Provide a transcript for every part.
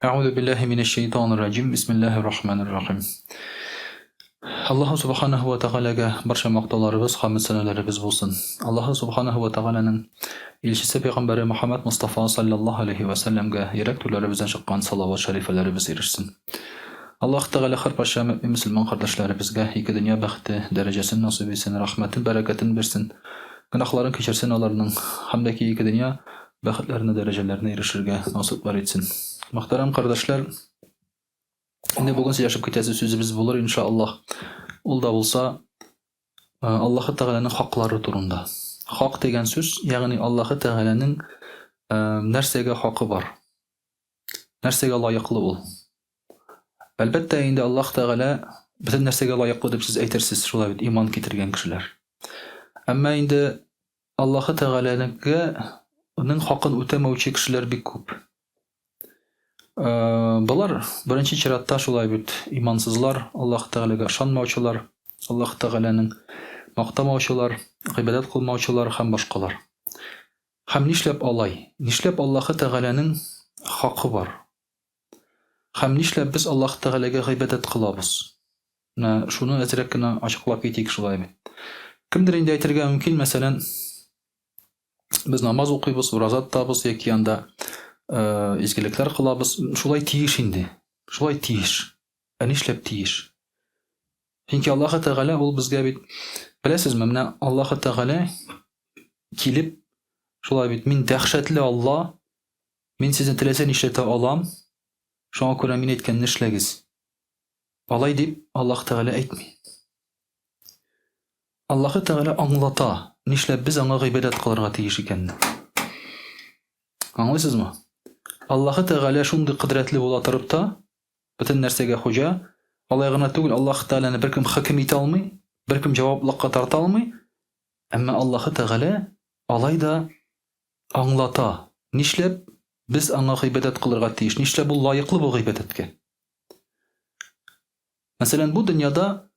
Әгъузу биллаһи минәш шәйтанир раҗим. Бисмиллаһир рахманир рахим. Аллаһу субханаһу ва тәгаләгә барча мактауларыбыз, хәмд сәналәребез булсын. Аллаһу субханаһу ва тәгаләнең илчесе пәйгамбәре Мухаммад Мустафа саллаллаһу алейхи ва сәлләмгә йөрәк түрләребездән чыккан салават шәрифәләребез ирешсен. Аллаһ Тәгалә һәркайчан мөэмин мөселман кардәшләребезгә ике дөнья бәхете, дәрәҗәсен насыйп итсен, рәхмәтен, бәрәкәтен бирсен, гөнаһларын кичерсен аларның, һәм дә ки ике дөнья бәхетләренә, дәрәҗәләренә ирешергә насыйплар итсен. Мөхтәрәм кардәшләр, инде бүген сөйләшеп китәсе сүзебез булыр, иншааллаһ. Ул да булса, Аллаһы Тәгаләнең хаклары турында. Хак дигән сүз, ягъни Аллаһы Тәгаләнең нәрсәгә хакы бар? Нәрсәгә лаеклы ул? Әлбәттә инде Аллаһ Тәгалә бөтен нәрсәгә лаеклы дип сез әйтерсез, шулай бит, иман китергән кешеләр. Әмма инде Аллаһы Тәгаләнеке ның хакын үтәмәүче кешеләр бик күп. Э, болар беренче чиратта шулай бит имансызлар, Аллаһ Тәгаләгә ышанмаучылар, Аллаһ Тәгаләнең мактамаучылар, гыйбадәт кылмаучылар һәм башкалар. Һәм нишләп алай? Нишләп Аллаһы Тәгаләнең хакы бар? Һәм нишләп без Аллаһ Тәгаләгә гыйбадәт кылабыз? Менә шуны әзрәк кенә ачыклап китик шулай бит. Кемдер инде әйтергә мөмкин, мәсәлән, без намаз укыйбыз, ураза тотабыз яки анда э, изгелекләр кылабыз. Шулай тиеш инде. Шулай тиеш. Ә нишләп тиеш? Чөнки Аллаһ Тәгалә ул безгә бит беләсезме, менә Аллаһ Тәгалә килеп шулай бит, мин дәһшәтле Алла, мин сезне теләсә нишләтә алам, шуңа күрә мин әйткәнне эшләгез. Алай дип Аллаһ Тәгалә әйтми. Аллаһ Тәгалә аңлата, нишләп без аңа гыйбадәт кылырга тиеш икәнне. Аңлыйсызмы? Аллаһ Тәгалә шундый кодрәтле була торып та, бөтен нәрсәгә хуҗа, алай гына түгел, Аллаһ Тәгаләне беркем хөкем итә алмый, беркем җаваплыкка тарта алмый. Әмма Аллаһ Тәгалә алай да аңлата, нишләп без аңа гыйбадәт кылырга тиеш, нишләп ул лаеклы бу гыйбадәткә. Мәсәлән, бу дөньяда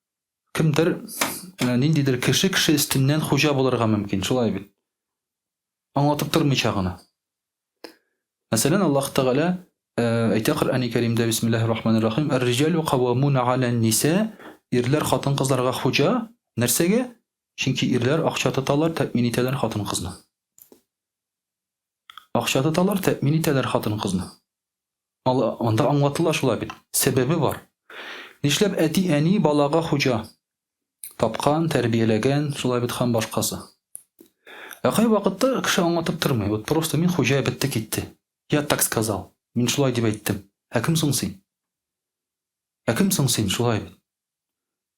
кемдер, э, ниндидер кеше кеше өстеннән хуҗа булырга мөмкин, шулай бит. Аңлатып тормыйча гына. Мәсәлән, Аллаһ Тәгалә э, әйтә Коръәни Кәримдә Бисмиллаһир Рахманир Рахим, "Ар-риҗалу каввамуна галән-ниса", ирләр хатын-кызларга хуҗа. Нәрсәгә? Чөнки ирләр акча тоталар, тәэмин итәләр хатын-кызны. Акча тоталар, тәэмин итәләр хатын-кызны. Анда аңлатыла шулай бит. Сәбәбе бар. Нишләп әти-әни балага хуҗа? Тапкан, тәрбияләгән, шулай бит һәм башкасы. Ә кай вакытта кеше аңлатып тормый. Вот просто мин хуҗа, бетте китте. Я так сказал. Мин шулай дип әйттем. Ә кем соң син? Ә кем соң син, шулай бит?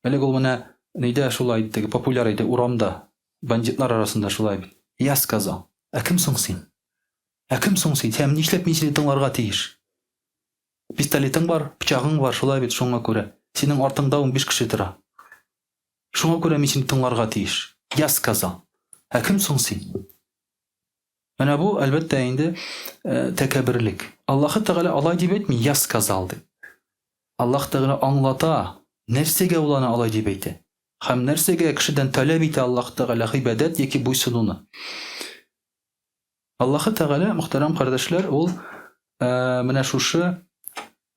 Элек ул менә нидә шулай теге популяр иде урамда, бандитлар арасында шулай бит. Я сказал. Ә кем соң син? Ә кем соң син? Һәм нишләп мин сине тыңларга тиеш? Пистолетың бар, пычагың бар, шулай бит, шуңа күрә. Синең артыңда 15 кеше тора. Шуңа күрә мин сине тыңларга тиеш. Я сказал. Ә кем соң син? Менә бу, әлбәттә, инде э, тәкәбберлек. Аллаһы Тәгалә алай дип әйтми, я сказал дип. Аллаһ Тәгалә аңлата, нәрсәгә ул аны алай дип әйтә. Һәм нәрсәгә кешедән таләп итә Аллаһ Тәгалә гыйбадәт яки буйсынуны. Аллаһы Тәгалә, мөхтәрәм кардәшләр, ул э, менә шушы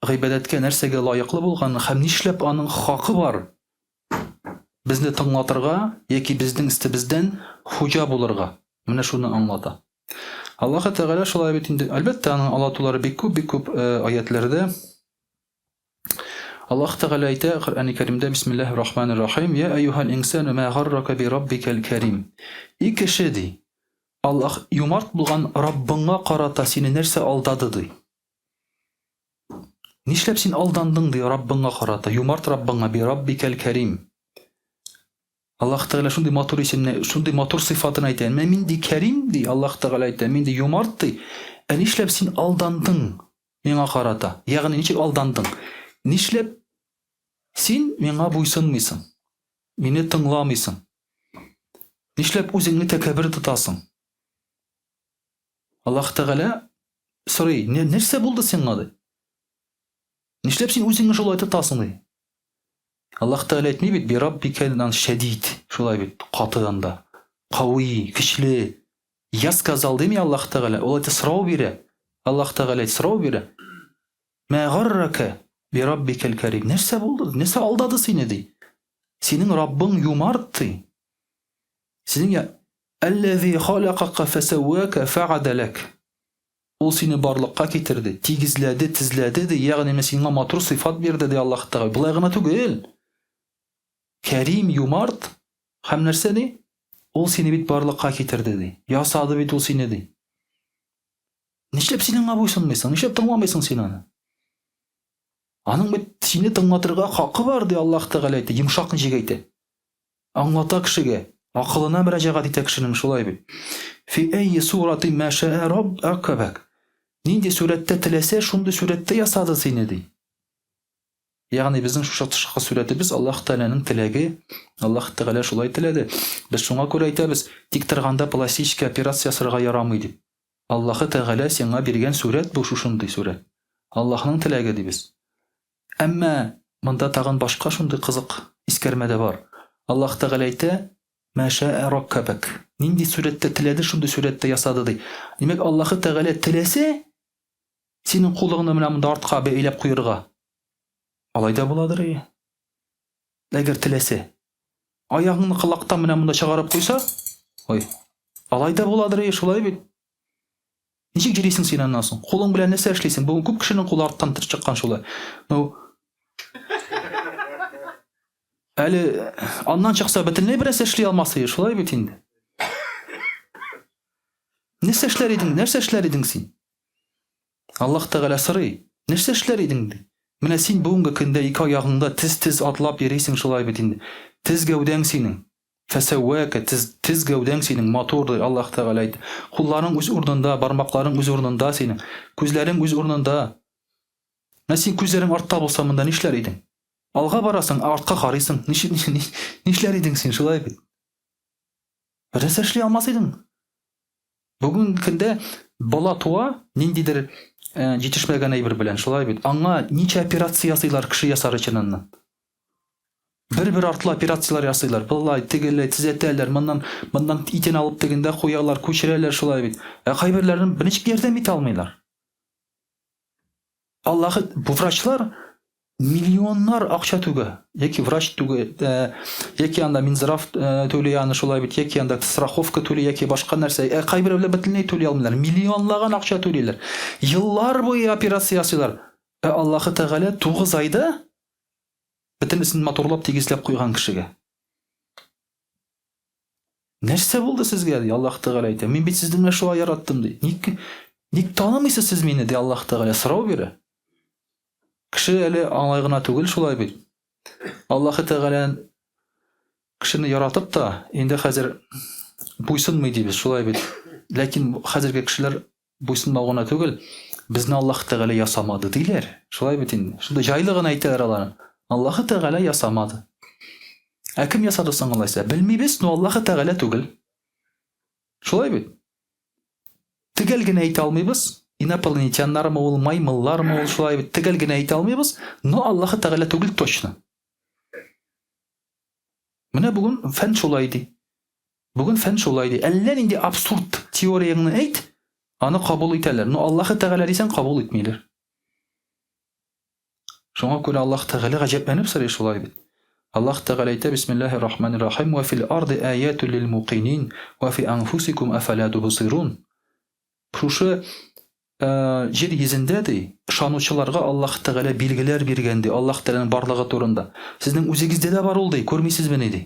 гыйбадәткә нәрсәгә лаеклы булганын һәм нишләп аның хакы бар безне тыңлатырга яки безнең өстебездән хуҗа булырга. Менә шуны аңлата. Аллаһы Тәгалә шулай бит инде, әлбәттә, аның аңлатулары бик күп, бик күп э, аятләрдә. Аллаһ Тәгалә әйтә Коръәни Кәримдә Бисмиллаһир Рахманир Рахим, Я әйюһәл инсану ма гаррака би раббикал карим. И кеше ди, Аллаһ юмарт булган Раббыңа карата сине нәрсә алдады ди. Нишләп син алдандың ди Раббыңа карата, юмарт Раббыңа би раббикал карим. Аллаһ Тәгалә шундый матур исемне, шундый матур сыйфатын әйтә. Менә мин ди Кәрим ди, Аллаһ Тәгалә әйтә, мин ди юмарт ди. Ә нишләп син алдандың? Миңа карата. Ягъни ничек алдандың? Нишләп син миңа буйсынмыйсың? Мине тыңламыйсың? Нишләп үзеңне тәкәббер тотасың? Аллаһ Тәгалә сорый, нәрсә булды сиңа ди? Нишләп син үзеңне шулай тотасың ди? Аллаһ Тәгалә әйтми бит, би раббикәл шәдид, шулай бит, каты анда. Кави, көчле, Я сказал дими Аллаһ Тәгалә. Ул әйтә сорау бирә. Аллаһ Тәгалә сорау бирә. Мә гаррака би раббикәл кәрим. Нәрсә булды? Нәрсә алдады сине ди? Синең Раббың юмарт ди. Синең я Әлләзи халакака фәсәвәка фәгадәләк. Ул сине барлыкка китерде, тигезләде, тезләде ди, ягъни менә сиңа матур сыйфат бирде ди Аллаһ Тәгалә. Болай гына түгел. Кәрим, юмарт һәм нәрсә ди? Ул сине бит барлыкка китерде ди. Ясады бит ул сине ди. Нишләп син аңа буйсынмыйсың? Нишләп тыңламыйсың син аны? Аның бит сине тыңлатырга хакы бар, ди Аллаһ Тәгалә әйтә, йомшак ничек әйтә. Аңлата кешегә, акылына мөрәҗәгать итә кешенең шулай бит. Фи әйи сурати ма шаа рабб раккабак. Нинди сурәттә теләсә, шундый сурәттә ясады сине, ди. Ягъни безнең шушы тышкы сурәтебез Аллаһ Тәгаләнең теләге, Аллаһ Тәгалә шулай теләде. Без шуңа күрә әйтәбез, тик торганда пластический операция ясарга ярамый дип. Аллаһы Тәгалә сиңа биргән сурәт бу шушындый сурәт. Аллаһның теләге дибез. Әмма монда тагын башка шундый кызык искәрмә дә бар. Аллаһ Тәгалә әйтә, Мә шәә раккабәк. Нинди сурәттә теләде, шундый сурәттә ясады ди. Димәк, Аллаһы Тәгалә теләсә, синең кулыңны менә монда артка бәйләп куерга. Алай да буладыр, әйе. Әгәр теләсә. Аягыңны колактан менә монда чыгарып куйса, ой, алай да буладыр, әйе, шулай бит. Ничек йөрисең син аннан соң? Кулың белән нәрсә эшлисең? Бүген күп кешенең кулы арттан чыккан шулай. Ну, әле аннан чыкса бөтенләй берәрсе эшли алмас иде, шулай бит инде. Нәрсә эшләр идең? Нәрсә эшләр идең син? Аллаһ Тәгалә сорый, нәрсә эшләр идең ди. Менә син бүгенге көндә ике аягыңда тез-тез атлап йөрисең шулай бит инде. Тез гәүдәң синең. Фәсәвәкә, тез, тез гәүдәң синең, матур ди, Аллаһ Тәгалә әйтте. Кулларың үз урынында, бармакларың үз урынында синең. Күзләрең үз урынында. Менә син күзләрең артта булса, монда нишләр идең? Алга барасың, ә артка карыйсың. Ничек, нишләр идең син, шулай бит? Бернәрсә эшли алмас идең. Бүгенге көндә бала туа ниндидер э, җитешмәгән әйбер белән, шулай бит. Аңа ничә операция ясыйлар кеше ясар өчен аннан. Бер-бер артлы операцияләр ясыйлар. Болай, тегеләй, төзәтәләр, моннан, моннан итен алып тегендә куялар, күчерәләр шулай бит. Ә кайберләрен берничек ярдәм итә алмыйлар. Аллаһы бу врачлар миллионнар акча түгә. Яки врач түгә, э, яки анда Минздрав э, түли аны шулай бит, яки анда страховка түли, яки башка нәрсә. Ә кайберәүләр бөтенләй түли алмыйлар. Миллионлаган акча түлиләр. Еллар буе операция ясыйлар. Ә Аллаһы Тәгалә 9 айда бөтенесен матурлап тигезләп куйган кешегә. Нәрсә булды сезгә, ди Аллаһ Тәгалә әйтә. Мин бит сезне менә шулай яраттым, ди. Ник ник танымыйсыз сез мине, ди Аллаһ Тәгалә сорау бирә. Кеше әле аңлай гына түгел шулай бит. Аллаһ Тәгалә кешене яратып та, инде хәзер буйсынмый дибез, шулай бит. Ләкин хәзерге кешеләр Буйсынмау гына түгел, безне Аллаһ Тәгалә ясамады, диләр. Шулай бит инде. Шунда җайлы гына әйтәләр алар. Аллаһ Тәгалә ясамады. Ә кем ясады соң алайса? Белмибез, но Аллаһ Тәгалә түгел. Шулай бит. Төгәл генә әйтә алмыйбыз. Инопланетяннармы ул, маймыллармы ул, шулай бит. Төгәл генә әйтә алмыйбыз, но Аллаһ Тәгалә түгел точно. Менә бүген фән шулай ди. Бүген фән шулай ди. Әллә нинди абсурд теорияңне әйт, аны кабул итәләр. Но Аллаһы Тәгалә дисәң, кабул итмиләр. Шуңа күрә Аллаһ Тәгалә гаҗәпләнеп сорый шулай бит. Аллаһ Тәгалә әйтә, Бисмиллаһир Рахманир Рахим, ва фил арды аяту лил мукинин, ва фи анфусикум афала тубсирун. Шушы э, җир йөзендә ди, ышанучыларга Аллаһ Тәгалә билгеләр биргән ди, Аллаһ Тәгаләнең барлыгы турында. Сезнең үзегездә дә бар ул ди, күрмисезмени ди.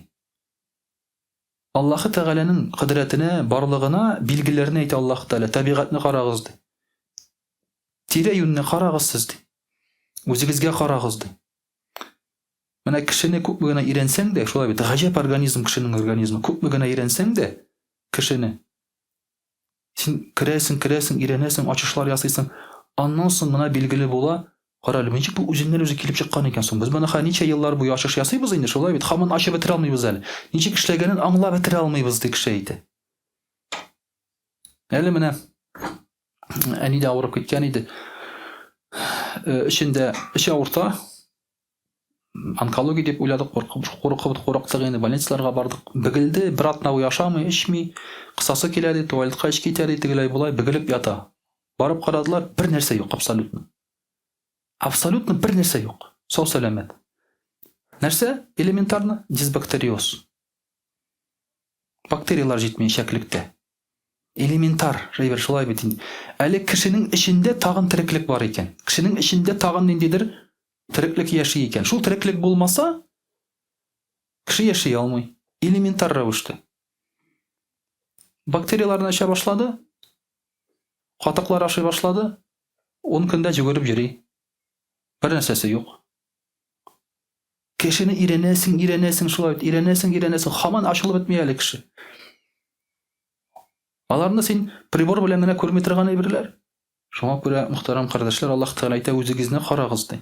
Аллаһы Тәгаләнең кодрәтенә, барлыгына билгеләрне әйтә Аллаһ Тәгалә. Табигатьне карагыз, ди. Тирә-юньне карагыз сез, ди. Үзегезгә карагыз, ди. Менә кешене күпме генә өйрәнсәң дә, шулай бит, гаҗәп организм кешенең организмы. Күпме генә өйрәнсәң дә кешене, Син керәсең, керәсең, өйрәнәсең, ачышлар ясыйсың. Аннан соң гына билгеле була, кара әле, ничек бу үзеннән-үзе килеп чыккан икән соң? Без моны хәзер ничә еллар буе ачыш ясыйбыз инде, шулай бит, һаман ачып бетерә алмыйбыз әле. Ничек эшләгәнен аңлап бетерә алмыйбыз, ди кеше әйтә. Әле менә әни дә авырып киткән иде. Э, эчендә эче авырта, Онкология дип уйладык, куркып, куркып, курыктык инде, больницаларга бардык. Бегелде, бер атна буе ашамый, эчми, кысасы килә ди, туалетка эч китә ди, тегеләй болай бегелеп ята. Барып карадылар, бер нәрсә юк абсолютно. Абсолютно бер нәрсә юк. Сау сәламәт. Нәрсә? Элементарно дисбактериоз. Бактерияләр җитми эчәклектә. Элементар әйбер шулай бит инде. Әле кешенең эчендә тагын тереклек бар икән. Кешенең эчендә тагын ниндидер тереклек яши икән. Шул тереклек булмаса, кеше яши алмый. Элементар рәвештә. Бактерияләрне эчә башлады, катыклар ашый башлады, 10 көндә җөгереп йөри. Бер нәрсәсе юк. Кешене өйрәнәсең, өйрәнәсең шулай бит, өйрәнәсең, өйрәнәсең, һаман ачылып бетми әле кеше. Аларны син прибор белән генә күрми торган әйберләр. Шуңа күрә, мөхтәрәм кардәшләр, Аллаһ Тәгалә әйтә, үзегезне карагыз ди.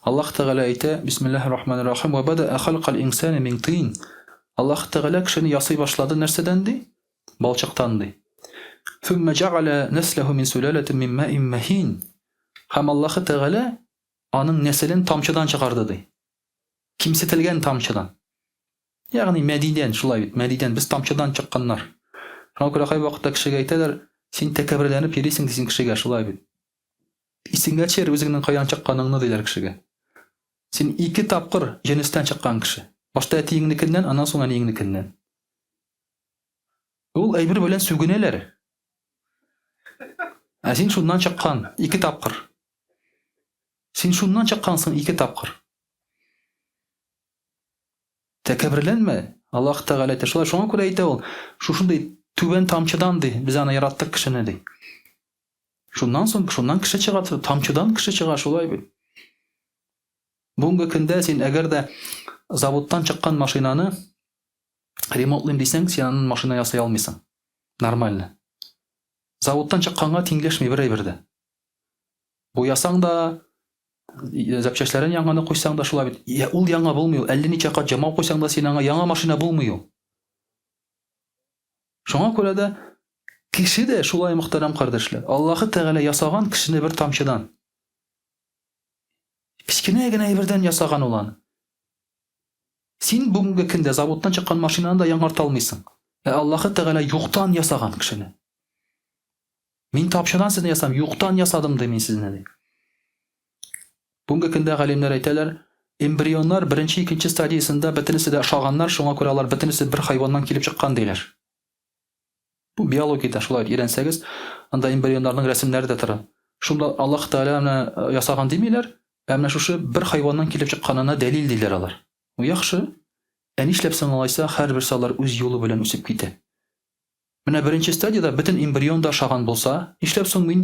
Аллаһ Тәгалә әйтә, Бисмиллаһир рахманир рахим, ва бада халкал инсани мин тин. Аллаһ Тәгалә кешене ясый башлады нәрсәдән ди? Балчыктан ди. Thumma ja'ala наслаху мин сулалатин мин ма'ин махин. Һәм Аллаһ Тәгалә аның нәселен тамчыдан чыгарды ди. Кимсетелгән тамчыдан. Ягъни мәдидән, шулай бит, мәдидән, без тамчыдан чыкканнар. Шуңа күрә кайвакытта кешегә әйтәләр, син тәкәбберләнеп йөрисең дисең кешегә, шулай бит. Исеңгә төшер үзеңнең каян чыкканыңны диләр кешегә. Син ике тапкыр җенестән чыккан кеше. Башта әтиеңнекеннән, аннан соң әниеңнекеннән. Ул әйбер белән сүгенәләр. Ә син шуннан чыккан ике тапкыр. Син шуннан чыккансың ике тапкыр. Тәкәбберләнмә, Аллаһ Тәгалә әйтә. Шулай шуңа күрә әйтә ул, шушындый түбән тамчыдан ди, без аны яраттык кешене ди. Шуннан соң шуннан кеше чыга, тамчыдан кеше чыга, шулай бит. Бүгенге көндә син әгәр дә заводтан чыккан машинаны ремонтлыйм дисәң, син аннан машина ясый алмыйсың. Нормально. Заводтан чыкканга тиңләшми бер әйбер дә. Буясаң да, запчастьләрен яңаны куйсаң да шулай бит. Я, ул яңа булмый ул. Әллә ничә кат җамау куйсаң да син аңа яңа машина булмый ул. Шуңа күрә дә кеше дә шулай мөхтәрәм кардәшләр. Аллаһы Тәгалә ясаган кешене бер тамчыдан. Кечкенә генә әйбердән ясаган ул аны. Син бүгенге көндә заводтан чыккан машинаны да яңарта алмыйсың. Ә Аллаһы Тәгалә юктан ясаган кешене. Мин тапшырам сезне ясам, юктан ясадым ди мин сезне ди. Бүгенге көндә галимнәр әйтәләр, эмбрионнар беренче, икенче стадиясендә бөтенесе дә ошаганнар, шуңа күрә алар бөтенесе бер хайваннан килеп чыккан диләр. Бу биологиядә шулай өйрәнсәгез, анда эмбрионнарның рәсемнәре дә тора. Шунда Аллаһ Тәгалә менә э, ясаган димиләр, ә менә шушы бер хайваннан килеп чыкканына дәлил диләр алар. Ну яхшы. Ә нишләп соң алайса һәрберсе алар үз юлы белән үсеп китә? Менә беренче стадиядә бөтен эмбрион да ашаган булса, нишләп соң мин,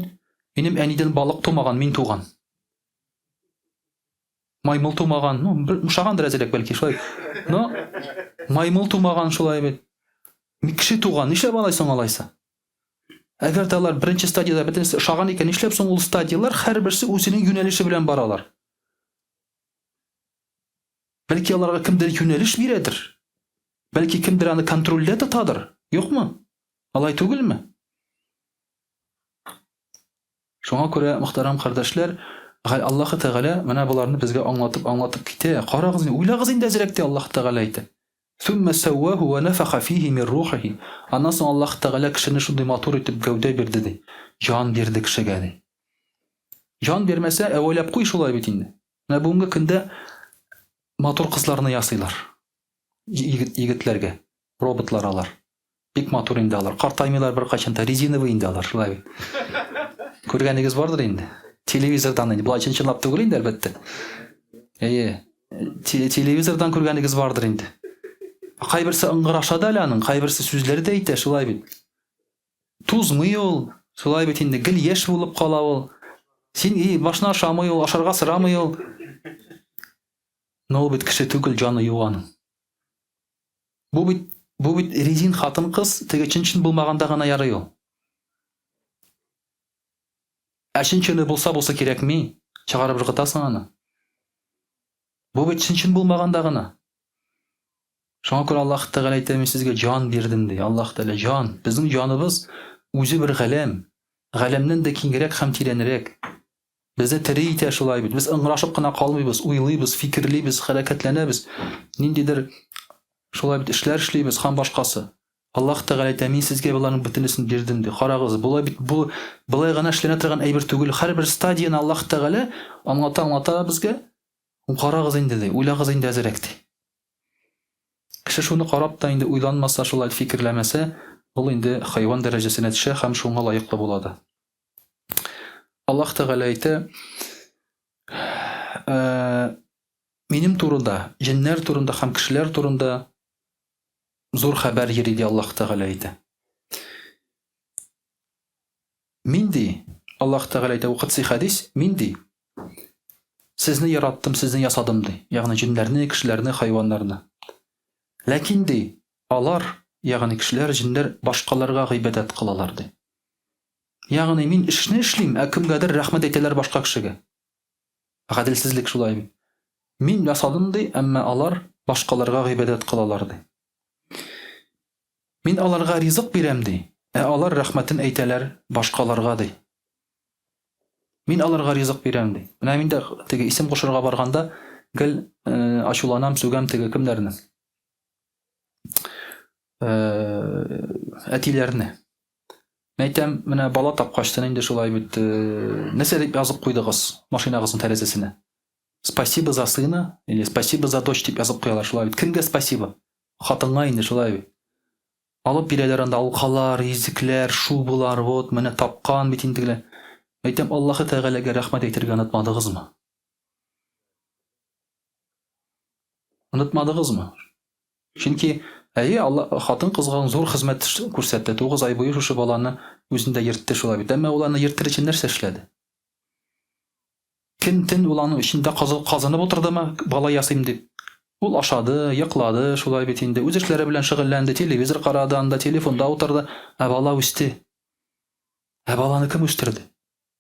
минем әнидән балык тумаган, мин туган? Маймыл тумаган, ну, бер ошагандыр әзрәк бәлки, шулай. Но маймыл тумаган шулай бит. Кеше туган, нишләп алай соң алайса? Әгәр дә алар беренче стадиядә бөтенесе ошаган икән, нишләп соң ул стадияләр һәрберсе үзенең юнәлеше белән баралар? Бәлки аларга кемдер юнәлеш бирәдер? Бәлки кемдер аны контрольдә тотадыр? Юкмы? Алай түгелме? Шуңа күрә, мөхтәрәм кардәшләр, Аллаһы Тәгалә менә боларны безгә аңлатып, аңлатып китә. Карагыз, уйлагыз инде әзрәк ди Аллаһ Тәгалә әйтә. Сумма сәвваху ва нафаха фихи мин рухихи. Аннан соң Аллаһ Тәгалә кешене шундый матур итеп гәүдә бирде ди. Җан бирде кешегә ди. Җан бирмәсә, әвәләп куй шулай бит инде. Менә бүгенге көндә матур кызларны ясыйлар. Егет, егетләргә. Роботлар алар. Бик матур инде алар. Картаймыйлар беркайчан да, резиновый инде алар, шулай бит. Күргәнегез бардыр инде. Телевизордан инде. Болай чын-чынлап түгел инде, әлбәттә. Әйе. Телевизордан күргәнегез бардыр инде. Кайберсе ыңгыраша да әле аның, кайберсе сүзләр дә әйтә, шулай бит. Тузмый ул, шулай бит инде, гел яшь булып кала ул. Син и башына ашамый ул, ашарга сорамый ул. Но ул бит кеше түгел, җаны юк аның. Бу бит бу бит резин хатын-кыз, теге чын-чын булмаганда гына ярый ул. Ә чын-чыны булса булса кирәкми, чыгарып ыргытасың аны. Бу бит чын-чын булмаганда гына. Шуңа күрә Аллаһ Тәгалә әйтә, мин сезгә җан бирдем, ди. Аллаһ Тәгалә җан. Безнең җаныбыз үзе бер галәм. Галәмнән дә киңрәк һәм тирәнрәк. Безне тере итә шулай бит. Без ыңгырашып кына калмыйбыз, уйлыйбыз, фикерлибез, хәрәкәтләнәбез. Ниндидер шулай бит эшләр эшлибез һәм башкасы. Аллаһ Тәгалә әйтә, мин сезгә боларның бөтенесен бирдем, ди. Карагыз, болай бит бу болай гына эшләнә торган әйбер түгел. Һәрбер стадияне Аллаһ Тәгалә аңлата, аңлата безгә. Карагыз инде, ди, уйлагыз инде әзерәк, ди. Кеше шуны карап та инде уйланмаса, шулай фикерләмәсә, ул инде хайван дәрәҗәсенә төшә һәм шуңа лаеклы була да. Аллаһ Тәгалә әйтә, «Э, минем турында, җеннәр турында һәм кешеләр турында зур хәбәр йөри, ди Аллаһ Тәгалә әйтә. Мин ди, Аллаһ Тәгалә әйтә, бу кытси хәдис, мин ди, сезне яраттым, сезне ясадым ди. Ягъни җеннәрне, кешеләрне, хайваннарны. Ләкин ди, алар, ягъни кешеләр, җеннәр башкаларга гыйбадәт кылалар ди. Ягъни мин эшне эшлим, ә кемгәдер рәхмәт әйтәләр башка кешегә. Гаделсезлек шулай бит. Мин ясадым ди, әмма алар башкаларга гыйбадәт кылалар ди. Мин аларга ризык бирәм ди, ә алар рәхмәтен әйтәләр башкаларга ди. Мин аларга ризык бирәм ди. Менә мин дә теге исем кушырга барганда гел э, ачуланам, сүгәм теге кемнәрне? Э, әтиләрне. Әйтәм, менә бала тапкачтын инде шулай бит, э, нәрсә дип язып куйдыгыз машинагызның тәрәзәсенә? Спасибо за сына или спасибо за дочь дип язып куялар шулай бит. Кемгә спасибо? Хатынга инде шулай бит. Алып бирәләр анда алкалар, йөзекләр, шубалар, вот менә тапкан бит инде. Әйтәм, Аллаһы Тәгаләгә рәхмәт әйтергә онытмадыгызмы? Онытмадыгызмы? Чөнки, әйе, Алла хатын-кызга зур хезмәт күрсәтте. 9 ай буе шушы баланы үзендә йөртте шулай бит. Әмма ул аны йөртер өчен нәрсә эшләде? Көн төн ул аның эчендә казынып утырдымы, бала ясыйм дип? Ул ашады, йоклады, шулай бит инде. Үз эшләре белән шөгыльләнде, телевизор карады, анда телефонда утырды. Ә бала үсте. Ә баланы кем үстерде?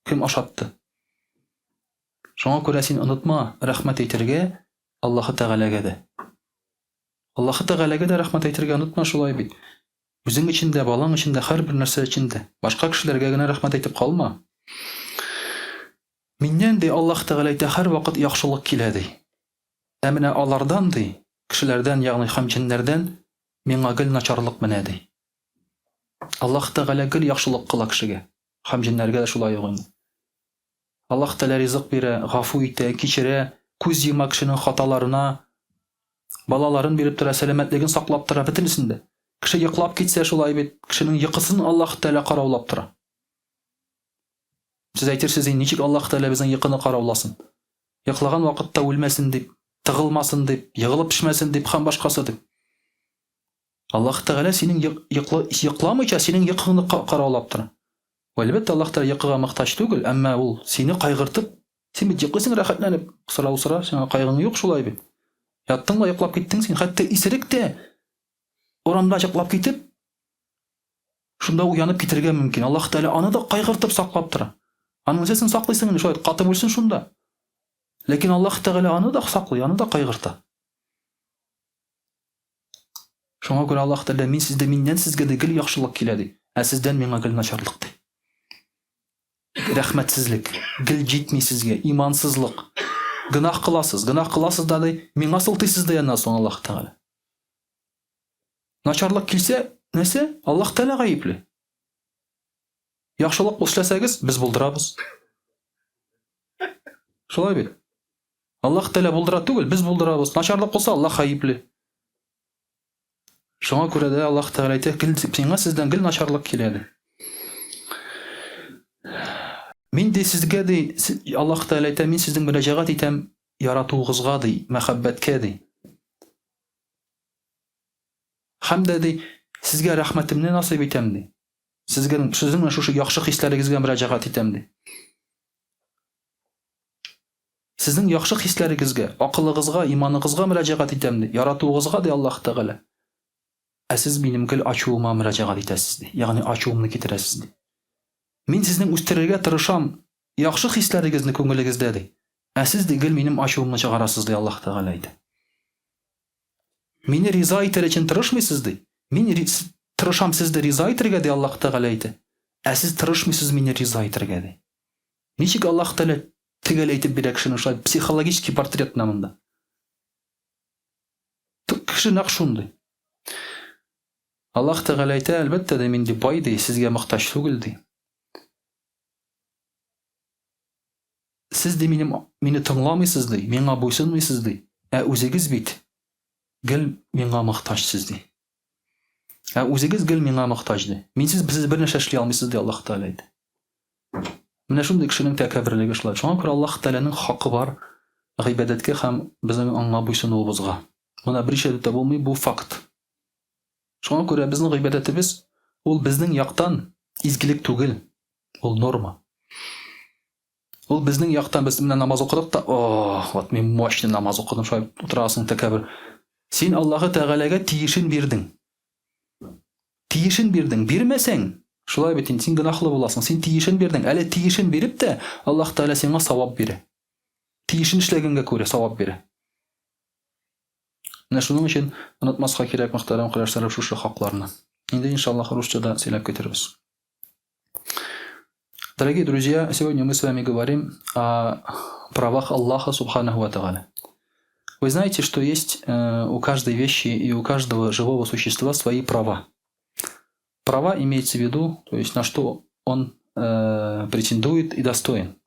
Кем ашатты? Шуңа күрә син онытма рәхмәт әйтергә Аллаһы Тәгаләгә дә. Аллаһы Тәгаләгә дә рәхмәт әйтергә онытма шулай бит. Үзең өчен дә, балаң өчен дә, һәрбер нәрсә өчен дә. Башка кешеләргә генә рәхмәт әйтеп калма. Миннән, ди, Аллаһ Тәгалә әйтә, һәрвакыт яхшылык килә, ди. Ә менә алардан, ди, кешеләрдән, ягъни һәм җеннәрдән миңа гел начарлык менә, ди. Аллаһ Тәгалә гел яхшылык кыла кешегә. Һәм җеннәргә дә шулай ук инде. Аллаһ Тәгалә ризык бирә, гафу итә, кичерә, күз йома кешенең хаталарына, балаларын биреп тора, сәламәтлеген саклап тора, бөтенесен дә. Кеше йоклап китсә шулай бит, кешенең йокысын Аллаһ Тәгалә караулап тора. Сез әйтерсез, ничек Аллаһ Тәгалә безнең йокыны карауласын? Йоклаган вакытта үлмәсен дип, тыгылмасын дип, егылып төшмәсен дип һәм башкасы дип. Аллаһ Тәгалә синең йокламыйча синең йокыңны караулап тора. Әлбәттә, Аллаһ Тәгалә йокыга мохтаҗ түгел, әмма ул сине кайгыртып, син бит йоклыйсың рәхәтләнеп, сорау сора, сиңа кайгың юк шулай бит. Яттың да йоклап киттең син, хәтта исерек тә урамда йоклап китеп, шунда уянып китергә мөмкин. Аллаһ Тәгалә аны да кайгыртып саклап тора. Аның нәрсәсен саклыйсың инде, шулай катып үлсен шунда. Ләкин Аллаһ Тәгалә аны да саклый, аны да кайгырта. Шуңа күрә Аллаһ Тәгалә мин сездә миннән сезгә дә гел яхшылык килә ди, ә сездән миңа гел начарлык ди. Рәхмәтсезлек, гел җитми сезгә, имансызлык. Гөнаһ кыласыз, гөнаһ кыласыз да ди, миңа сылтыйсыз ди аннан соң Аллаһ Тәгалә. Начарлык килсә, нәрсә? Аллаһ Тәгалә гаепле. Яхшылык эшләсәгез, без булдырабыз. Шулай бит. Аллаһ Тәгалә булдыра түгел, без булдырабыз. Начарлык булса, Аллаһ гаепле. Шуңа күрә дә Аллаһ Тәгалә әйтә, гел сиңа сездән гел начарлык килә ди. Мин ди сезгә ди, Аллаһ Тәгалә әйтә, мин сезнең мөрәҗәгать итәм яратуыгызга ди, мәхәббәткә ди. Һәм дә ди, сезгә рәхмәтемне насыйп итәм ди. Сезгә сезнең менә шушы яхшы хисләрегезгә мөрәҗәгать итәм ди. Сезнең яхшы хисләрегезгә, акылыгызга, иманыгызга мөрәҗәгать итәм, ди, яратуыгызга, ди Аллаһ Тәгалә. Ә сез минем гел ачуыма мөрәҗәгать итәсез, ди, ягъни ачуымны китерәсез, ди. Мин сезнең үстерергә тырышам яхшы хисләрегезне күңелегездә, ди. Ә сез, ди, гел минем ачуымны чыгарасыз, ди Аллаһ Тәгалә әйтә. Мине риза итәр өчен тырышмыйсыз, ди. Мин тырышам сезне риза итәргә, ди Аллаһ Тәгалә әйтә. Ә сез тырышмыйсыз мине риза итәргә, ди. Ничек Аллаһ Тәгалә төгәл әйтеп бирә кешенең шулай психологический портрет менә монда. Кеше нәкъ шундый. Аллаһ Тәгалә әйтә, әлбәттә дә, мин ди бай ди, сезгә мохтаҗ түгел ди. Сез ди минем мине тыңламыйсыз ди, миңа буйсынмыйсыз ди. Ә үзегез бит гел миңа мохтаҗсыз ди. Ә үзегез гел миңа мохтаҗ ди. Минсез сез бер нәрсә эшли алмыйсыз ди Аллаһ Тәгалә әйтә. Менә шундый кешенең тәкәбберлеге шулай. Шуңа күрә Аллаһ Тәгаләнең хакы бар гыйбадәткә һәм безнең аңа буйсынуыбызга. Моны берничә дә булмый, бу факт. Шуңа күрә безнең гыйбадәтебез ул безнең яктан изгелек түгел, ул норма. Ул безнең яктан без менә намаз укыдык та, о, вот мин мощный намаз укыдым, шулай утырасың тәкәббер. Син Аллаһы Тәгаләгә тиешен бирдең. Тиешен бирдең, бирмәсәң, шулай бит инде, син гөнаһлы буласың. Син тиешен бирдең. Әле тиешен биреп тә, Аллаһ Тәгалә сиңа савап бирә. Тиешен эшләгәнгә күрә савап бирә. Менә шуның өчен онытмаска кирәк, мөхтәрәм кардәшләрем, шушы хакларны. Инде иншаллаһ русча да сөйләп китербез. Дорогие друзья, сегодня мы с вами говорим о правах Аллаха Субханаху Ва Тааля. Вы знаете, что есть у каждой вещи и у каждого живого существа свои права. Права имеется в виду, то есть на что он претендует и достоин.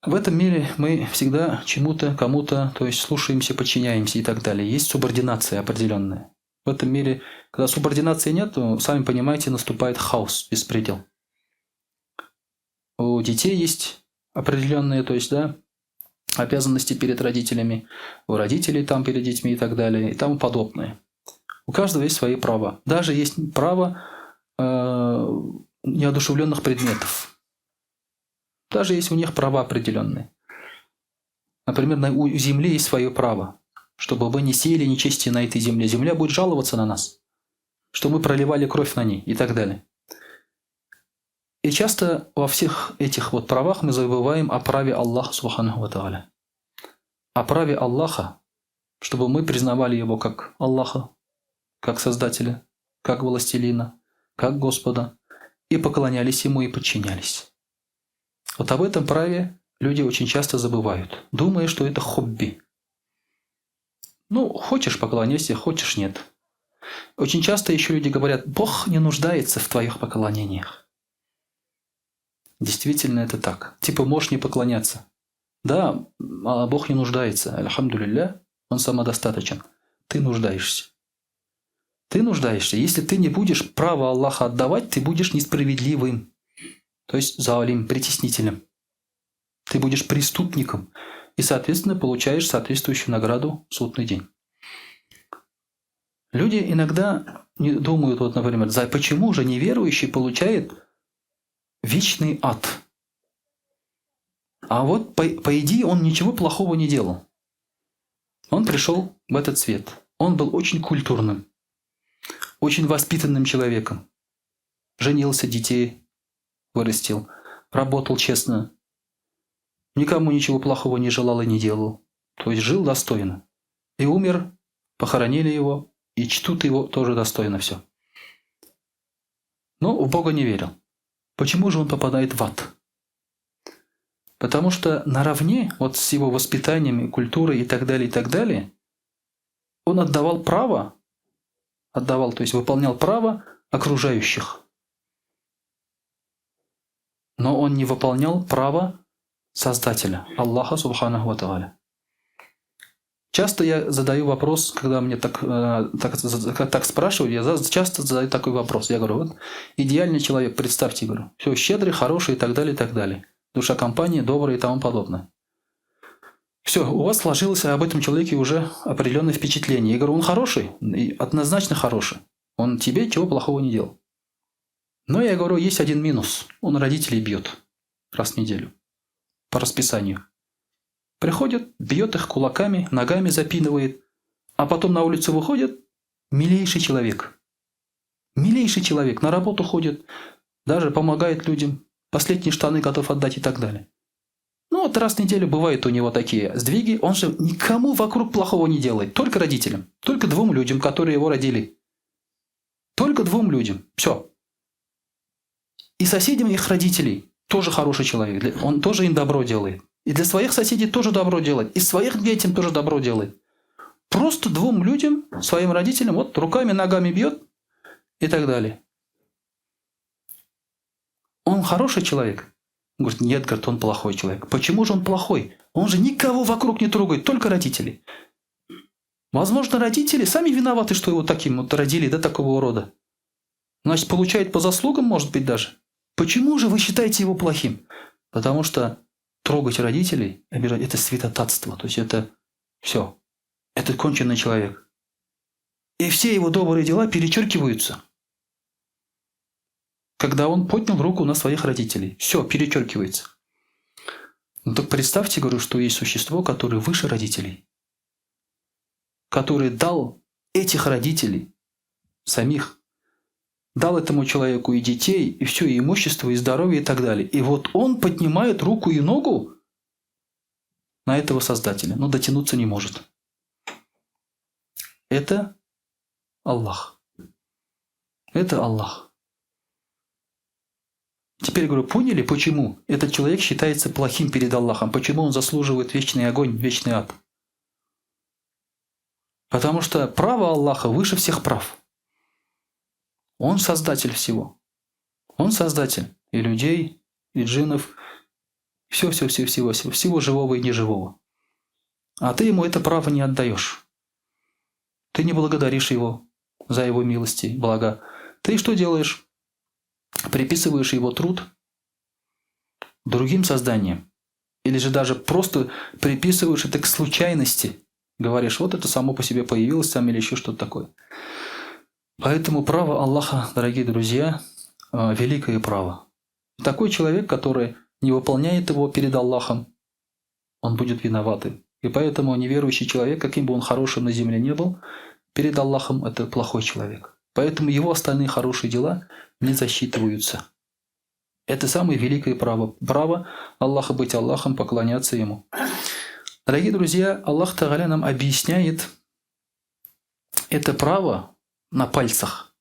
В этом мире мы всегда чему-то, кому-то, то есть слушаемся, подчиняемся и так далее. Есть субординация определенная. В этом мире, когда субординации нет, то, сами понимаете, наступает хаос, беспредел. У детей есть определенные, то есть, да, обязанности перед родителями, у родителей там перед детьми и так далее, и тому подобное. У каждого есть свои права. Даже есть право неодушевленных предметов. Даже есть у них права определенные. Например, у земли есть свое право, чтобы вы не сеяли нечестие на этой земле. Земля будет жаловаться на нас, что мы проливали кровь на ней и так далее. И часто во всех этих вот правах мы забываем о праве Аллаха Субханаху ва Тааля. О праве Аллаха, чтобы мы признавали его как Аллаха, как Создателя, как Властелина, как Господа, и поклонялись ему и подчинялись. Вот об этом праве люди очень часто забывают, думая, что это хобби. Ну, хочешь поклоняйся, хочешь нет. Очень часто еще люди говорят, Бог не нуждается в твоих поклонениях. Действительно это так. Типа можешь не поклоняться. Да, а Бог не нуждается. Альхамдулилля, Он самодостаточен. Ты нуждаешься. Ты нуждаешься. Если ты не будешь право Аллаха отдавать, ты будешь несправедливым. То есть залим, притеснителем. Ты будешь преступником. И, соответственно, получаешь соответствующую награду в судный день. Люди иногда не думают, вот, например, за почему же неверующий получает вечный ад? А вот, по идее, он ничего плохого не делал. Он пришел в этот свет. Он был очень культурным, очень воспитанным человеком. Женился, детей вырастил, работал честно, никому ничего плохого не желал и не делал. То есть жил достойно. И умер, похоронили его, и чтут его тоже достойно все. Но в Бога не верил. Почему же он попадает в ад? Потому что наравне вот с его воспитанием, и культурой и так далее, и так далее, он отдавал право, отдавал, то есть выполнял право окружающих. Но он не выполнял право Создателя, Аллаха Субханаху ва Тааля. Часто я задаю вопрос, когда мне так спрашивают, я часто задаю такой вопрос. Я говорю, вот идеальный человек, представьте, говорю, все щедрый, хороший и так далее, и так далее. Душа компании, добрый и тому подобное. Все, у вас сложилось об этом человеке уже определенное впечатление. Я говорю, он хороший, и однозначно хороший. Он тебе чего плохого не делал. Но я говорю, есть один минус. Он родителей бьет раз в неделю по расписанию. Приходит, бьет их кулаками, ногами запинывает, а потом на улицу выходит милейший человек. Милейший человек, на работу ходит, даже помогает людям, последние штаны готов отдать и так далее. Вот раз в неделю бывают у него такие сдвиги, он же никому вокруг плохого не делает, только родителям, только двум людям, которые его родили. Только двум людям, все. И соседям их родителей тоже хороший человек, он тоже им добро делает. И для своих соседей тоже добро делает, и своих детям тоже добро делает. Просто двум людям, своим родителям, вот руками, ногами бьет и так далее. Он хороший человек? Он говорит, нет, говорит, он плохой человек. Почему же он плохой? Он же никого вокруг не трогает, только родителей. Возможно, родители сами виноваты, что его таким вот родили, да, такого урода. Значит, получает по заслугам, может быть, даже. Почему же вы считаете его плохим? Потому что трогать родителей, обижать, это святотатство. То есть это все. Это конченый человек. И все его добрые дела перечеркиваются. Когда он поднял руку на своих родителей. Все, перечеркивается. Ну так представьте, говорю, что есть существо, которое выше родителей. Который дал этих родителей самих. Дал этому человеку и детей, и все, и имущество, и здоровье, и так далее. И вот он поднимает руку и ногу на этого Создателя, но дотянуться не может. Это Аллах. Это Аллах. Теперь, говорю, поняли, почему этот человек считается плохим перед Аллахом? Почему он заслуживает вечный огонь, вечный ад? Потому что право Аллаха выше всех прав. Он создатель всего. Он создатель и людей, и джиннов, все-все-все-всего, всего живого и неживого. А ты ему это право не отдаешь. Ты не благодаришь его за его милости, блага. Ты что делаешь? Приписываешь его труд другим созданиям. Или же даже просто приписываешь это к случайности. Говоришь, вот это само по себе появилось там или еще что-то такое. Поэтому право Аллаха, дорогие друзья, великое право. Такой человек, который не выполняет его перед Аллахом, он будет виноватым. И поэтому неверующий человек, каким бы он хорошим на земле не был, перед Аллахом это плохой человек. Поэтому его остальные хорошие дела не засчитываются. Это самое великое право. Право Аллаха быть Аллахом, поклоняться Ему. Дорогие друзья, Аллах Тагаля нам объясняет это право на пальцах.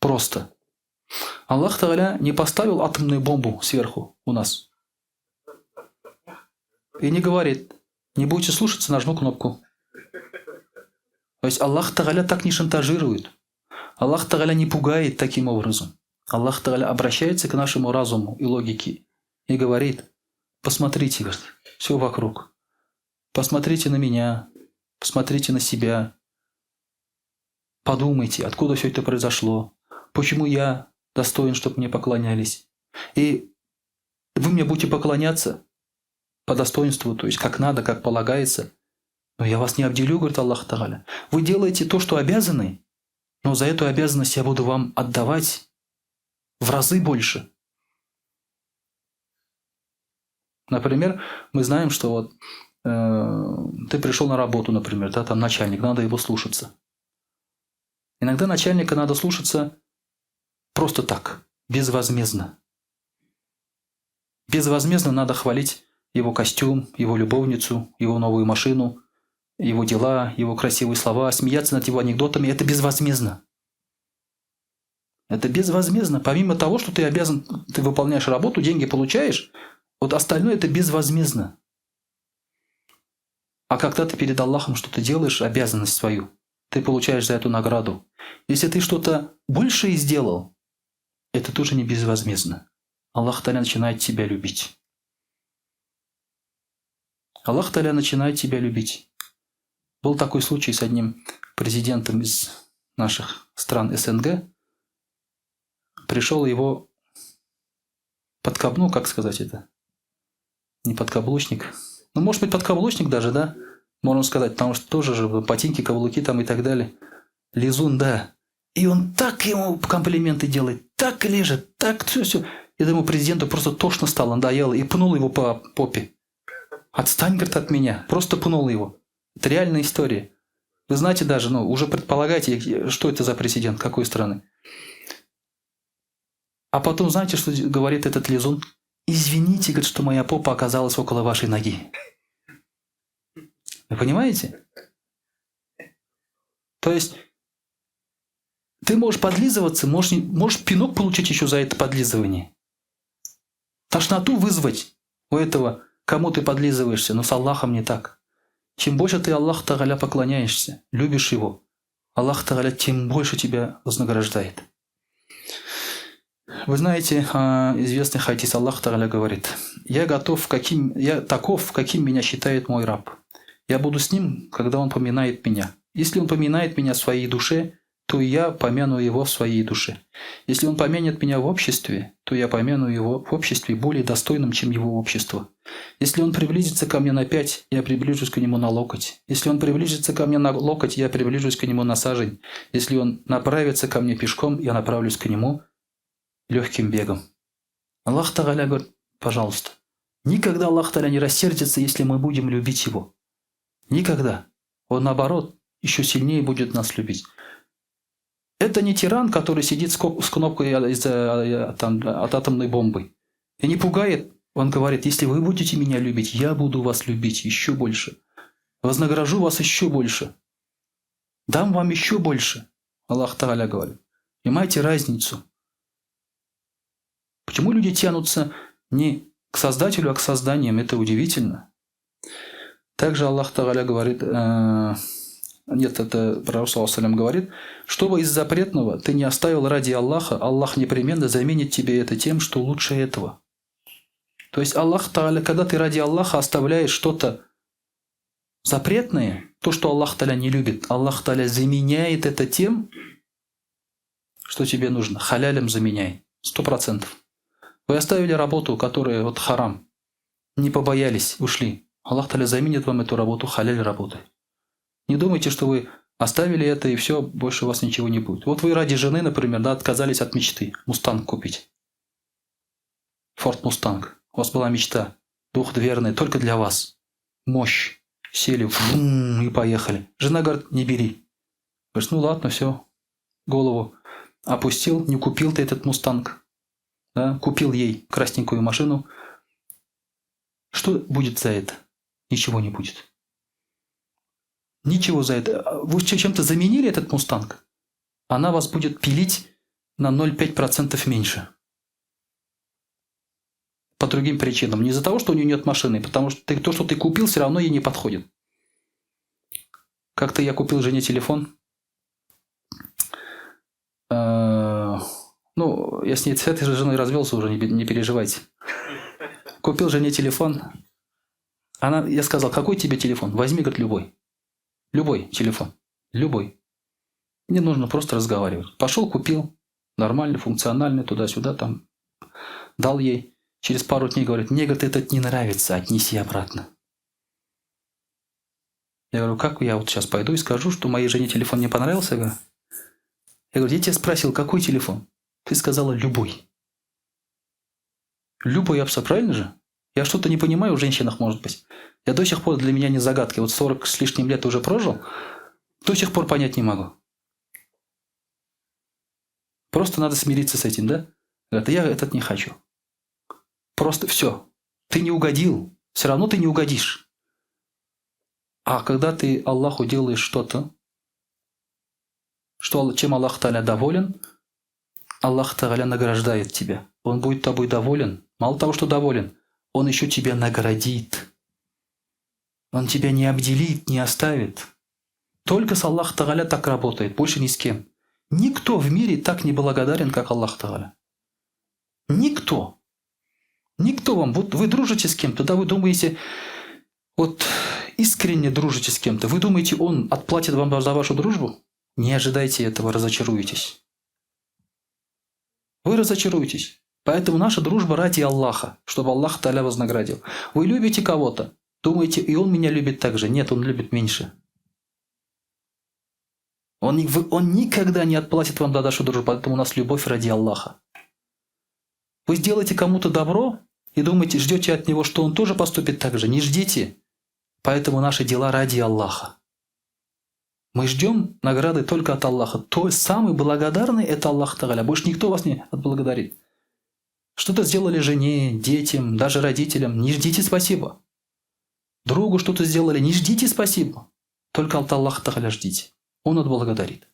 Просто. Аллах Тагаля не поставил атомную бомбу сверху у нас. И не говорит, не будете слушаться, нажму кнопку. То есть Аллах Тагаля так не шантажирует. Аллах Тагаля не пугает таким образом. Аллах Тагаля обращается к нашему разуму и логике и говорит, посмотрите, говорит, все вокруг. Посмотрите на меня, посмотрите на себя. Подумайте, откуда все это произошло, почему я достоин, чтобы мне поклонялись. И вы мне будете поклоняться по достоинству, то есть как надо, как полагается. Но я вас не обделю, говорит Аллах Тагаля. Вы делаете то, что обязаны, но за эту обязанность я буду вам отдавать в разы больше. Например, мы знаем, что вот ты пришел на работу, например, да, там начальник, надо его слушаться. Иногда начальника надо слушаться просто так, безвозмездно. Безвозмездно надо хвалить его костюм, его любовницу, его новую машину, его дела, его красивые слова, смеяться над его анекдотами – это безвозмездно. Это безвозмездно. Помимо того, что ты обязан, ты выполняешь работу, деньги получаешь, вот остальное – это безвозмездно. А когда ты перед Аллахом что-то делаешь, обязанность свою, ты получаешь за эту награду. Если ты что-то большее сделал, это тоже не безвозмездно. Аллах Таля начинает тебя любить. Аллах Таля начинает тебя любить. Был такой случай с одним президентом из наших стран СНГ. Пришел его подкаблук, как сказать это? Не подкаблучник. Ну, может быть, подкаблучник даже, да? Можно сказать, потому что тоже же ботинки, каблуки там и так далее. Лизун, да. И он так ему комплименты делает, так лежит, так все-все. Этому президенту просто тошно стало, надоело, и пнул его по попе. Отстань, говорит, от меня. Просто пнул его. Это реальная история. Вы знаете даже, ну, уже предполагаете, что это за президент, какой страны. А потом, знаете, что говорит этот лизун? Извините, говорит, что моя попа оказалась около вашей ноги. Вы понимаете? То есть, ты можешь подлизываться, можешь пинок получить еще за это подлизывание. Тошноту вызвать у этого, кому ты подлизываешься, но с Аллахом не так. Чем больше ты Аллах Тәгалә поклоняешься, любишь его, Аллах Тәгалә тем больше тебя вознаграждает. Вы знаете, известный хадис Аллах Тәгалә говорит: "Я готов, каким я таков, каким меня считает мой раб. Я буду с ним, когда он поминает меня. Если он поминает меня в своей душе, то я помяну его в своей душе. Если он помянет меня в обществе, то я помяну его в обществе более достойным, чем его общество. Если он приблизится ко мне на пять, я приближусь к нему на локоть. Если он приблизится ко мне на локоть, я приближусь к нему на сажень. Если он направится ко мне пешком, я направлюсь к нему легким бегом. Аллах Тагаля говорит, пожалуйста, никогда Аллах Тагаля не рассердится, если мы будем любить его. Никогда. Он, наоборот, еще сильнее будет нас любить. Это не тиран, который сидит с кнопкой там, от атомной бомбы. И не пугает. Он говорит, если вы будете меня любить, я буду вас любить еще больше. Вознагражу вас еще больше. Дам вам еще больше. Аллах Тагаля говорит. Понимаете разницу? Почему люди тянутся не к Создателю, а к созданиям? Это удивительно. Также Аллах Тагаля говорит, нет, это Пророк саллаллаху говорит, чтобы из запретного ты не оставил ради Аллаха, Аллах непременно заменит тебе это тем, что лучше этого. То есть Аллах Тааля, когда ты ради Аллаха оставляешь что-то запретное, то, что Аллах Тааля не любит, Аллах Тааля заменяет это тем, что тебе нужно. Халялем заменяет. 100%. Вы оставили работу, которая вот харам, не побоялись, ушли. Аллах Тааля заменит вам эту работу халяль работой. Не думайте, что вы оставили это и все, больше у вас ничего не будет. Вот вы ради жены, например, да, отказались от мечты Мустанг купить. Форд Мустанг. У вас была мечта, двухдверная, только для вас. Мощь. Сели, вум, и поехали. Жена говорит, не бери. Говорит, ну ладно, все. Голову опустил, не купил ты этот Мустанг. Да, купил ей красненькую машину. Что будет за это? Ничего не будет. Ничего за это. Вы чем-то заменили этот Мустанг? Она вас будет пилить на 0,5% меньше. По другим причинам. Не из-за того, что у нее нет машины, потому что то, что ты купил, все равно ей не подходит. Как-то я купил жене телефон. Ну, я с ней, с этой же женой развелся уже, не переживайте. Купил жене телефон. Я сказал, какой тебе телефон? Возьми, говорит, любой. Любой телефон. Любой. Мне нужно просто разговаривать. Пошел, купил. Нормальный, функциональный, туда-сюда, там. Дал ей. Через пару дней говорит, мне, говорит, этот не нравится, отнеси обратно. Я говорю, как я вот сейчас пойду и скажу, что моей жене телефон не понравился? Я говорю, я тебя спросил, какой телефон? Ты сказала, любой. Любой, абсолютно, правильно же? Я что-то не понимаю в женщинах, может быть. Я до сих пор, для меня не загадки. Вот 40 с лишним лет уже прожил, до сих пор понять не могу. Просто надо смириться с этим, да? Говорят, я этот не хочу. Просто все. Ты не угодил. Все равно ты не угодишь. А когда ты Аллаху делаешь что-то, чем Аллах Тааля доволен, Аллах Тааля награждает тебя. Он будет тобой доволен. Мало того, что доволен, он еще тебя наградит. Он тебя не обделит, не оставит. Только с Аллах Тааля так работает, больше ни с кем. Никто в мире так не благодарен, как Аллах Тааля. Никто. Никто вам. Вот вы дружите с кем-то, да, вы думаете, вот искренне дружите с кем-то, вы думаете, он отплатит вам за вашу дружбу? Не ожидайте этого, разочаруетесь. Вы разочаруетесь. Поэтому наша дружба ради Аллаха, чтобы Аллах Тааля вознаградил. Вы любите кого-то, думаете, и он меня любит так же. Нет, он любит меньше. Он никогда не отплатит вам за нашу дружбу, поэтому у нас любовь ради Аллаха. Вы сделаете кому-то добро и думаете, ждете от него, что он тоже поступит так же. Не ждите. Поэтому наши дела ради Аллаха. Мы ждем награды только от Аллаха. То самый благодарный – это Аллах Тааля. Больше никто вас не отблагодарит. Что-то сделали жене, детям, даже родителям. Не ждите спасибо. Другу что-то сделали. Не ждите спасибо. Только от Аллаха Тааля ждите. Он отблагодарит.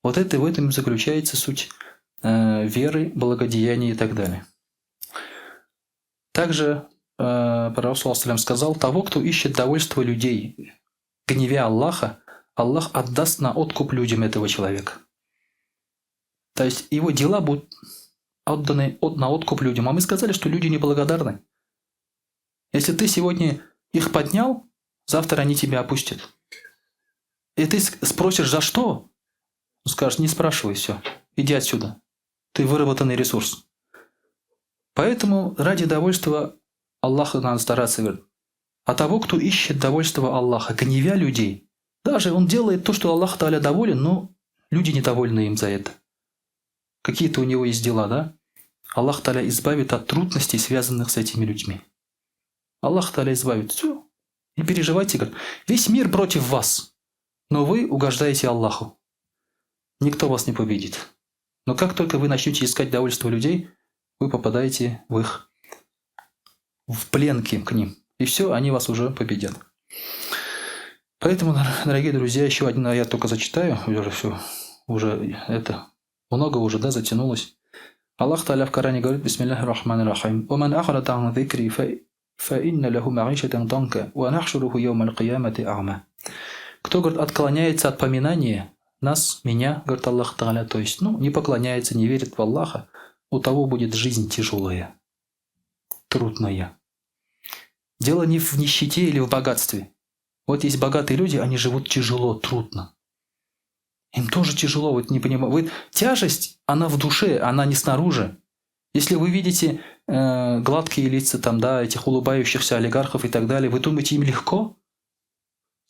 Вот это, в этом заключается суть веры, благодеяния и так далее. Также Пророк саллаллаху сказал, того, кто ищет довольство людей, гневя Аллаха, Аллах отдаст на откуп людям этого человека. То есть его дела будут отданы на откуп людям. А мы сказали, что люди неблагодарны. Если ты сегодня их поднял, завтра они тебя опустят. И ты спросишь, за что? Он скажет, не спрашивай, все, иди отсюда. Ты выработанный ресурс. Поэтому ради довольства Аллаха надо стараться, говорит. А того, кто ищет довольство Аллаха, гневя людей, даже он делает то, что Аллах Тааля доволен, но люди недовольны им за это. Какие-то у него есть дела, да? Аллах Тааля избавит от трудностей, связанных с этими людьми. Аллах Тааля избавит. Все. Не переживайте, говорит. Весь мир против вас, но вы угождаете Аллаху. Никто вас не победит. Но как только вы начнете искать довольство людей, вы попадаете в их в плен к ним. И все, они вас уже победят. Поэтому, дорогие друзья, еще один аят только зачитаю. Уже все, уже это, много уже, да, затянулось. Аллах Тааля в Коране говорит, Бисмиллахи рахмани рахим. «Уман ахрата ан зикри фа инна лаху маишатан данка, ва нахшуруху яума аль-киямати а'ма». Кто, говорит, отклоняется от поминания нас, меня, говорит Аллах Тааля, то есть, ну, не поклоняется, не верит в Аллаха, у того будет жизнь тяжелая, трудная. Дело не в нищете или в богатстве. Вот есть богатые люди, они живут тяжело, трудно. Им тоже тяжело, вот не понимаю. Вы, тяжесть, она в душе, она не снаружи. Если вы видите гладкие лица там, да, этих улыбающихся олигархов и так далее, вы думаете, им легко?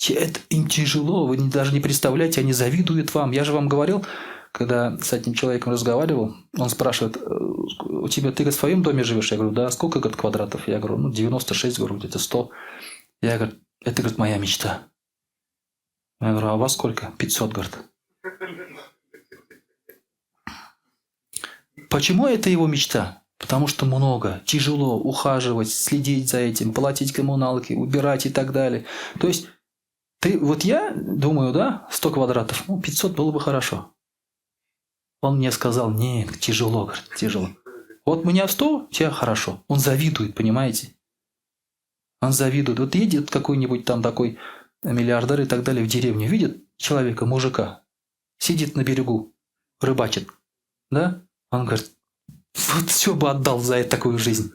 Это им тяжело, вы даже не представляете, они завидуют вам. Я же вам говорил, когда с одним человеком разговаривал, он спрашивает, у тебя, ты в своем доме живешь? Я говорю, да, сколько, говорит, квадратов? Я говорю, ну, 96, говорю, где-то 100. Я говорю, это, говорит, моя мечта. Я говорю, а у вас сколько? 500, говорит. Почему это его мечта? Потому что много, тяжело ухаживать, следить за этим, платить коммуналки, убирать и так далее. То есть, ты, вот я думаю, да, 100 квадратов, ну, 500 было бы хорошо. Он мне сказал, нет, тяжело, говорит, тяжело. Вот у меня 100, тебе хорошо. Он завидует, понимаете? Он завидует. Вот едет какой-нибудь там такой миллиардер и так далее в деревню, видит человека, мужика, сидит на берегу, рыбачит, да? Он говорит, вот все бы отдал за такую жизнь.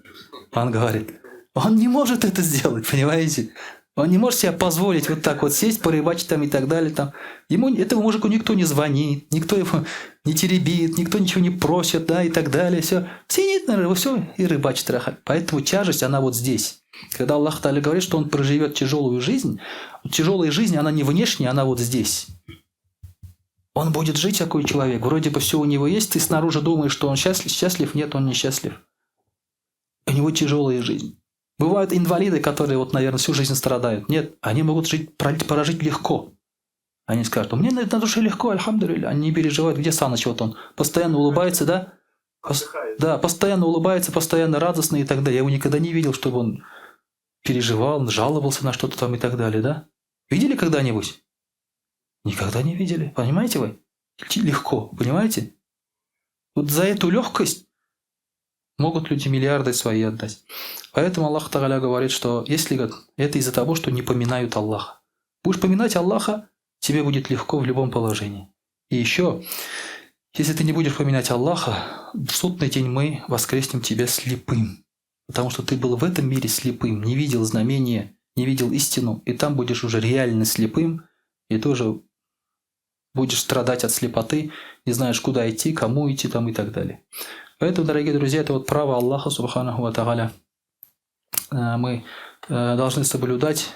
Он говорит, он не может это сделать, понимаете? Он не может себе позволить вот так вот сесть, порыбачить там и так далее. Там. Ему, этому мужику никто не звонит, никто его не теребит, никто ничего не просит, да, и так далее. Все. Сидит, наверное, все, и рыбачит. Поэтому тяжесть, она вот здесь. Когда Аллах Тааля говорит, что он проживет тяжелую жизнь, тяжелая жизнь, она не внешняя, она вот здесь. Он будет жить, такой человек, вроде бы все у него есть, ты снаружи думаешь, что он счастлив, счастлив, нет, он не счастлив. У него тяжелая жизнь. Бывают инвалиды, которые, вот, наверное, всю жизнь страдают. Нет, они могут жить, прожить легко. Они скажут, у меня на душе легко, альхамдулилля. Они не переживают, где Саныч, вот он постоянно улыбается, да? Да, постоянно улыбается, постоянно радостный и так далее. Я его никогда не видел, чтобы он переживал, жаловался на что-то там и так далее, да? Видели когда-нибудь? Никогда не видели. Понимаете вы? Легко, понимаете? Вот за эту легкость могут люди миллиарды свои отдать. Поэтому Аллах Тааля говорит, что если говорит, это из-за того, что не поминают Аллаха. Будешь поминать Аллаха, тебе будет легко в любом положении. И еще, если ты не будешь поминать Аллаха, в судный день мы воскреснем тебя слепым. Потому что ты был в этом мире слепым, не видел знамения, не видел истину, и там будешь уже реально слепым, и тоже будешь страдать от слепоты, не знаешь, куда идти, кому идти там и так далее. Поэтому, дорогие друзья, это вот право Аллаха, субханаху ва тааля. Мы должны соблюдать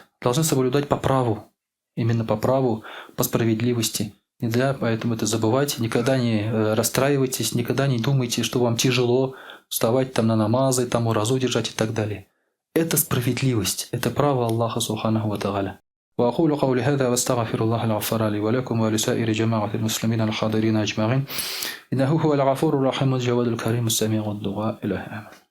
по праву, именно по праву, по справедливости. Нельзя поэтому это забывать, никогда не расстраивайтесь, никогда не думайте, что вам тяжело вставать там на намазы, там уразу держать и так далее. Это справедливость, это право Аллаха, субханаху ва тааля. وأقول قولي هذا واستغفر الله الغفار لي ولكم ولسائر جماعة المسلمين الحاضرين أجمعين إنه هو الغفور الرحيم الجواد الكريم السميع الدعاء إلهي آمين.